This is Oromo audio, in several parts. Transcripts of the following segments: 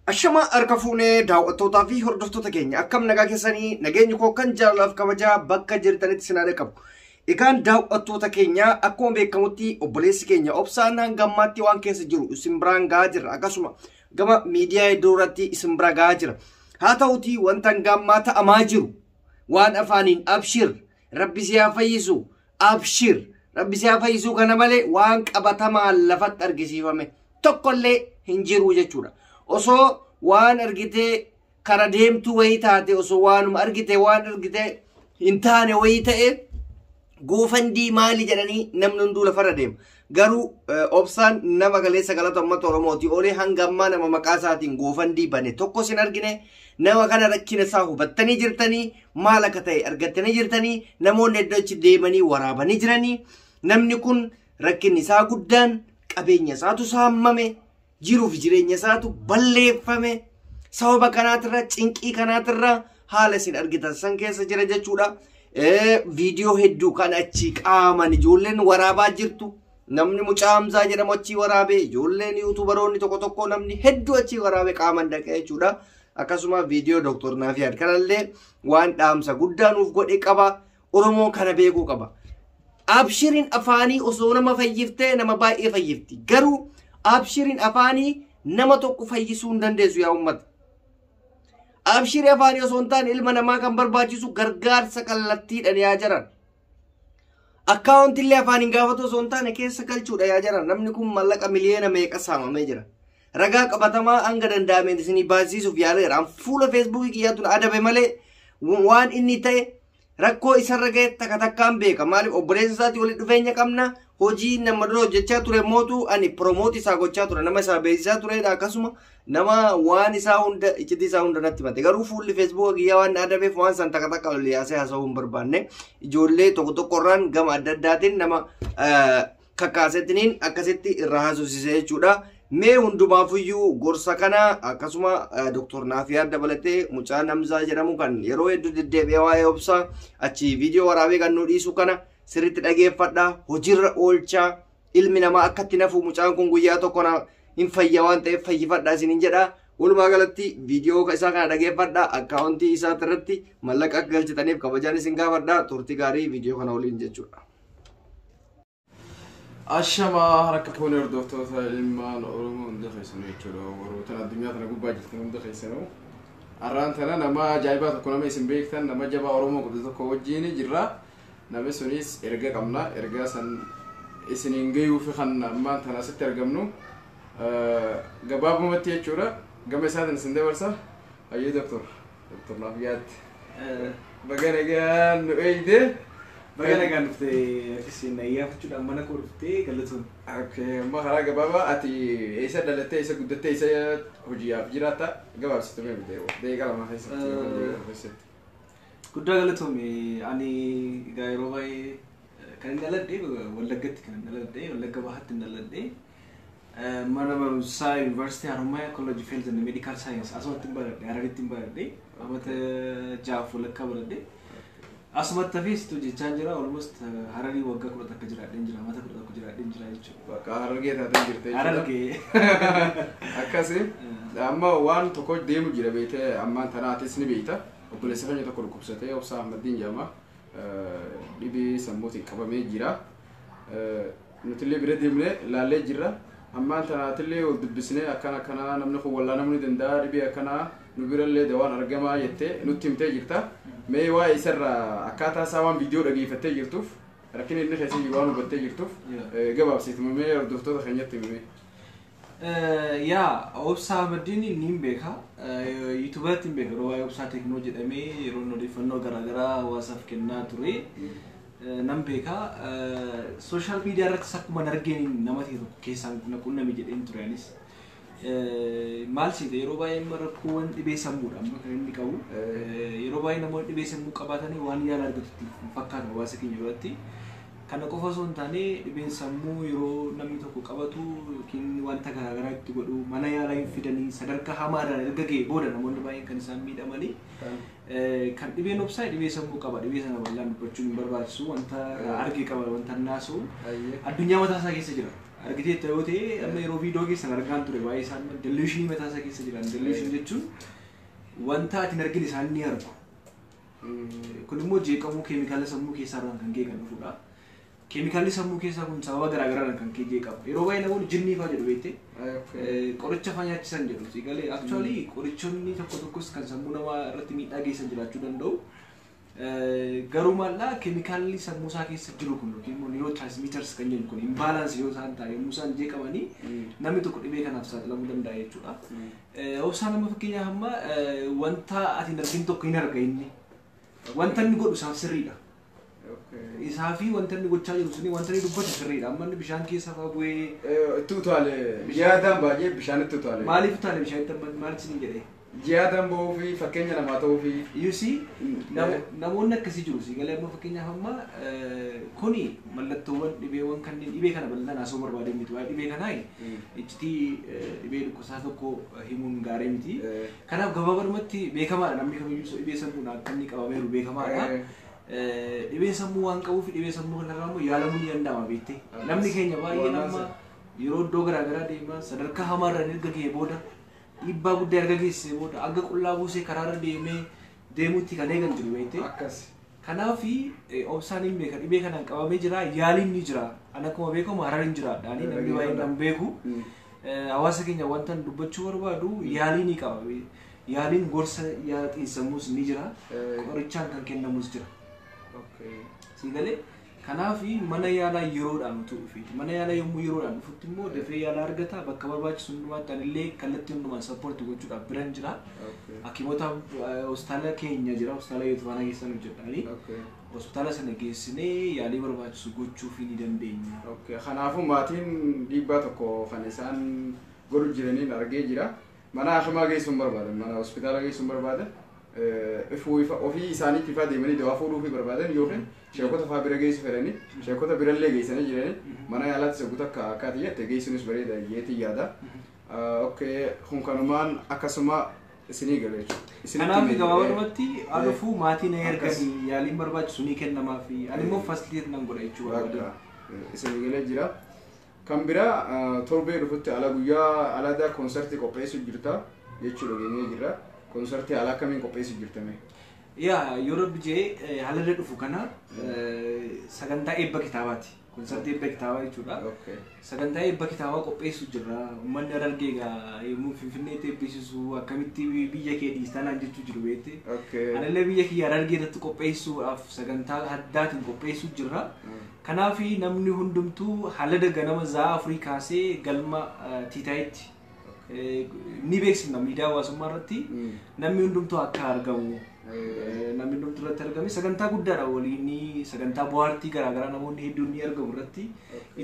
Ashama harka fuunee daawwattootaa fi hordoftoota keenya, akkam nagaa keessanii? Nageenyi koo kan jaalalaaf kabajaa bakka jirtanitti sinaa qabu. Egaan daawwattoota keenya, akkuma beekamutti obboleessi keenya Obsaan hanga ammaatti waan keessa jiru isin biraan gahaa jira. Akkasuma gama miidiyaa hedduu irratti isin bira gahaa jira. Haa ta'utii, wanta hanga ammaa ta'amaa jiru waan afaaniin "Abshir, Rabbi si haa fayyisu, abshir, Rabbi si haa fayyisu" kana malee waan qabatamaan lafatti argisiifame tokkollee hin jiru jechuudha. Osoo waan argitee kara deemtuu wayii taate, osoo waanuma argite waan argite hin taane wayii ta'e, GoFundMe maali jedhanii namni hunduu lafarra deema. Garuu Obsaan nama kaleessa galata uummata Oromooti oolee hanga ammaa nama maqaa isaatiin GoFundMe bane tokko sin argine. Nama kana rakkina isaa hubattanii jirtanii, maal akka ta'e argattanii jirtanii, namoonni iddoo achi deemanii waraabanii jiranii. Namni kun rakkinni isaa guddaan qabeenya isaatu saamame, jiruuf jireenya isaatu balleeffame. Sababa kanaatirra, cinqii kanaatirra haala isin argitan san keessa jira jechuudha. Viidiyoo hedduu kan achi qaaman ijoolleen waraabaa jirtu. Namni mucaa Hamzaa jedhamu achii waraabee, ijoolleen YouTuberoonni tokko tokko, namni hedduu achii waraabee qaaman dhaqee jechuudha. Akkasuma viidiyoo Dooktor Naafiyaad kanallee waan dhaamsa guddaa nuuf godhe qaba. Oromoon kana beekuu qaba. Abshiriin afaanii osoo nama fayyiftee nama baay'ee fayyifti. Garuu abshiriin afaanii nama tokko fayyisuu hin dandeessu, yaa uummata. Abshirii afaanii osoo hin taane, ilma namaa kan barbaachisu gargaarsa kallattiidhaan, yaa jiran. Akkaawuntillee afaaniin gaafatu osoo hin taane keessa galchuudha, yaa jiran. Namni kun mallaqa miliyoona meeqa saamamee jira. Ragaa qabatamaa hanga danda'ameen isinii baasisuuf yaaleera. Fuula Feesbuukii kiyyaatu adabe malee waan inni ta'e, rakkoo isarra ga'e takka takkaan beeka. Maaliif? Obboleessa isaatii walitti dhufeenya qabna. Hojii nama dura hojjechaa ture mootu ani promote isaa gochaa ture, nama isaa beeksisaa turedha. Akkasuma nama waan isaa hunda, iccitii isaa hunda natti himate. Garuu fuulli Feesbuuka kiyyaa waan adabeef waan san takka takka ol yaasee haasa'uu hin barbaanne. Ijoollee tokko tokkorraan gama adda addaatiin nama kakkaasettiniin akkasitti irraa haasofsiise jechuudha. Mee hundumaafuyyuu gorsa kana, akkasuma Dooktor Naafiyaa dabalatee mucaa Namzaa jedhamu kan yeroo hedduu deddeebi'ee waa'ee Obsaa achi viidiyoo waraabee kan nu dhiisu kana sirriitti dhageeffadha, hojiirra oolchaa. Ilmi namaa akkatti nafu, mucaan kun guyyaa tokko na hin fayya waan ta'eef fayyifadha isiniin jedha. Walumaa galatti viidiyoo isaa kana dhageeffadha, akkaawuntii isaa irratti mallaqa akka galchitaniif kabajaan isin gaafadha. Turtii gaarii viidiyoo kana waliin jechuudha. Ashamaa, harka fuunee hordoftoota ilmaan Oromoo hunda keessanuu jechuudha. Warroota addunyaa tana gubbaa jirtan hunda keessanuu. Har'aan tana nama ajaa'ibaa tokko, nama isin beektan, nama jabaa Oromoo qabdu tokko wajjin jirra. Namni sunis erga qabna. Ergaa san isiniin gayuufi kan ammaan tana asitti argamnu. Gabaabumatti jechuudha. Gama isaatiin isin dabarsa. Hayyuu doktor. Doktor Naafiyaatti. Baga nagaan nu eeyite. Baga nagaan dhufte, akkasiin ayyaafachuudhaan mana koo dhuftee, galatoon. Okay, amma karaa gabaabaa ati eessa dhalattee, eessa guddattee, eessa hojiidhaaf jiraatta? Gabaabsitu mee miti daqiiqaa 2 keessatti yookaan daqiiqaa 1 keessatti. Guddaa galatoome. Ani egaa yeroo baay'ee kan hin dhaladhe Wallaggatti, kan hin dhaladhe Wallagga Bahaatti hin dhaladhe. Mana barumsaa Yuunivarsiitii Haromaayaa, College of Health and Medical Science asumatti hin baradhe, Hararitti hin baradhe, amata 6f walakkaa baradhe. Asumatti hafees hojjechaa jira. Almost Hararii waggaa 11 jiraadheen jira, amata 11 jiraadheen jira jechuudha. Bakka Harargee taatee jirte jechuudha. Harargee. Akkasi. Amma waan tokko deemu jira beektee, ammaan tana atis ni beekta. Obboleessa keenya tokko dhukkubsatee, Obsaa Ahmaddiin jedhama. Dhibee sammuutiin qabamee jira. Nutillee bira deemnee laallee jirra. Ammaan tanaatillee wal dubbisnee, akkana akkanaa namni kun wallaanamuu ni danda'a, dhibee akkanaa nu birallee dawaan argamaa jettee nutti himtee jirta. Mee waa'ee isarraa, akkaataa isaa waan viidiyoo dhageeffattee jirtuuf, rakkina inni keessa jiru waan hubattee jirtuuf, gabaabsiituma mee hordoftoota keenyatti himee. Yaa, Obsaa Ahmaddiin ni hin beeka. YouTuberatti hin beeka. Yeroo waa'ee Obsaa Teeknoo jedhamee yeroo inni odeeffannoo garaagaraa hawaasaaf kennaa ture. Nan beeka. Social media irrattis akkuma argeen nama ta'e tokko keessaan na qunname jedheen ture anis. Maal siite, yeroo baay'ee amma rakkoowwan dhibee sammuudha amma kan inni qabu. Yeroo baay'ee namoonni dhibee sammuu qabaatanii waan yaala argatutti hin fakkaatu hawaasa keenya biratti. Kana qofa osoo hin taane, dhibeen sammuu yeroo namni tokko qabatu yookiin wanta garaagaraa itti godhu, mana yaalaa hin fidanii, sadarkaa hamaadhaan erga ga'e booda namoonni baay'een kan isaan miidhamanii. Kan dhibeen Obsaa dhibee sammuu qaba. Dhibee sana bal'aan dubbachuun hin barbaachisu. Wanta arge qaba, wanta naasa'u. Addunyaa mataa isaa keessa jira. Argiteetta yoo ta'e amma yeroo viidiyoo keessan argaan ture baay'ee isaan delusionii mataa isaa keessa jiran. Delusion jechuun wanta ati hin argine isaan ni argu. Kun immoo jeeqamuu keemikaala sammuu keessaa irraan kan ka'e kan dhufudha. Keemikaalli sammuu keessaa kun sababa garaa garaan kan ka'e jeeqama. Yeroo baay'ee namoonni jinnii fa'aa jedhu beekte. Qoricha fa'aa nyaachisan jedhu. Si galee actually qorichoonni tokko tokkos kan sammuu namaa irratti miidhaa geessan jiraachuu danda'u. Garuu maallaa keemikaalli sammuu isaa keessa jiru kun yookiin immoo neurotransmitters kan jennu kun imbalance yoo isaan ta'e yommuu isaan jeeqamanii namni tokko dhibee kanaaf saaxilamuu danda'a jechuudha. Obsaan amma fakkeenyaaf amma wanta ati hin argin tokko hin arga inni. Wanta inni godhu isaaf sirriidha. Isaa fi wanta inni gochaa jiru suni wanta inni dubbatu sirriidha. Amma inni bishaan keessa fa'aa bu'ee Itti utaale yaadaan baay'ee bishaanitti utaale. Maaliif utaale bishaanitti amma maal isin jedhee? Yaadaan bahuu fi fakkeenya namaa ta'uu fi. You see, namoonni akkasii jiru. Si galee amma fakkeenyaaf amma kuni mallattoowwan dhibeewwan kanneen dhibee kana bal'inaan haasa'uu barbaadee miti. Waa'ee dhibee kanaa iccitii dhibee dhukkubsataa tokko himuun gaarii miti. Kanaaf gabaabumatti beekamaadha namni kamiyyuu dhibee sammuun akka inni qabameeru beekamaadha. Dhibee sammuu waan qabuuf dhibee sammuu kanarraa immoo yaalamuu ni danda'ama beektee. Namni keenya baay'een amma yeroo iddoo garaagaraa deema sadarkaa hamaarra erga ga'ee booda dhiibbaa guddaa erga geessisee booda aga qullaa buusee karaarra deemee deemuutti kan eegan jiru beektee. Akkas. Kanaaf obsaan hin beeka dhibee kanaan qabamee jira yaaliin ni jira. Ani akkuma beekamu Harar hin jiraadha. Ani namni baay'een kan beeku. Hawaasa keenya wanta dubbachuu barbaadu yaalii ni qaba. Yaaliin gorsa xiinsammuus ni jira. Qorichaan kan kennamus jira. Si galee kanaaf mana yaalaa yeroodhaan utuu dhufeeti. Mana yaalaa yommuu yeroodhaan dhufutti immoo dafee yaalaa argata bakka barbaachisu hundumaatti anillee kallattii hundumaan support gochuudhaaf biran jira. Hakiimota hospitaala keenya jira hospitaala Yetufaanaa keessan hojjedhanii. Hospitaala sana geessinee yaalii barbaachisu gochuufii ni dandeenya. Kanaafuu maatiin dhiibbaa tokko kan isaan godhu jiraniin argee jira. Mana hakimaa geessuun barbaadan, mana hospitaala geessuun barbaadan, ofii isaaniitti ifaa deemanii dawaa fuudhuufii barbaadan yookiin sheekota fa'aa bira geessu fedhanii sheekota birallee geessanii jiranii mana yaalaatti saguuta akka akkaati jette geessuunis bareeda yeetii yaada. Okay, kun kanumaan akkasuma isinii gala jechuudha. Kanaaf gabaabumatti dhufuu maatiin erganii yaaliin barbaachisu ni kennamaa fi ani immoo facilitate nan godha jechuudha. Isinii galee jira. Kan biraa torbee dhufutti ala guyyaa alaadaa koonsartii qopheessuu jirta jechuudha geenyee jirra. Koonsartii alaa akkamiin qopheessuu jirtame? Yaa yoo rabbi jee haala dhufu kana sagantaa eebba kitaabaati. Koonsartii eebba kitaabaa jechuudha. Sagantaa eebba kitaabaa qopheessuu jirra. Uummanni Harargee egaa yommuu Finfinneetti eebbisiisu akkamitti biyya kee dhiistaa jechuu jiru beekte. Anillee biyya kiyya Harargee irratti qopheessuudhaaf sagantaa addaatiin qopheessuu jirra. Kanaaf namni hundumtuu haala ganama za'a afurii kaasee galma Tiitaayitti ni beeksifna miidiyaa hawaasummaa irratti namni hundumtuu akka argamu. Namni hundumtuu irratti argame sagantaa guddaadha waliin sagantaa bohaartii garaagaraa namoonni hedduun ni argamu irratti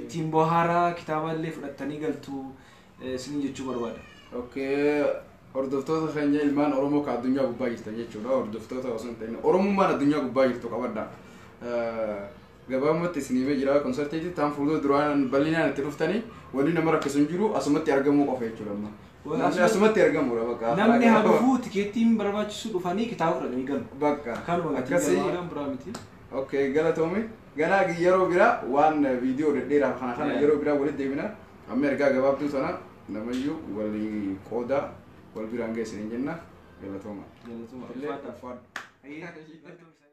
ittiin bohaaraa kitaaba illee fudhattanii galtu isiniin jechuu barbaada. Okay. Hordoftoota keenya ilmaan Oromoo kan addunyaa gubbaa jirtan jechuudha. Hordoftoota osoo hin ta'in Oromummaan addunyaa gubbaa jirtu qabadha. Gabaabumatti isin himee jira konsartiitti taan fuuldura duraan bal'inaan itti dhuftanii wanni nama rakkisu hin jiru asumatti argamuu qofa jechuudha amma. Namni asumatti argamudha bakka. Namni haa dhufuu tikeettiin barbaachisu dhufanii kitaaba fudhatanii galu. Bakka. Kanuma Akkasii. gabaabaan biraa miti. Okay, galatoomi. Ganaa yeroo biraa waan viidiyoo dhedheeraa kana kana yeroo biraa walitti deebina. Amma ergaa gabaabduu sana namayyuu walii qooda wal biraan geessanii jenna. Galatooma. Galatooma. Illee Ulfaadha. ulfaadha. Ayyee.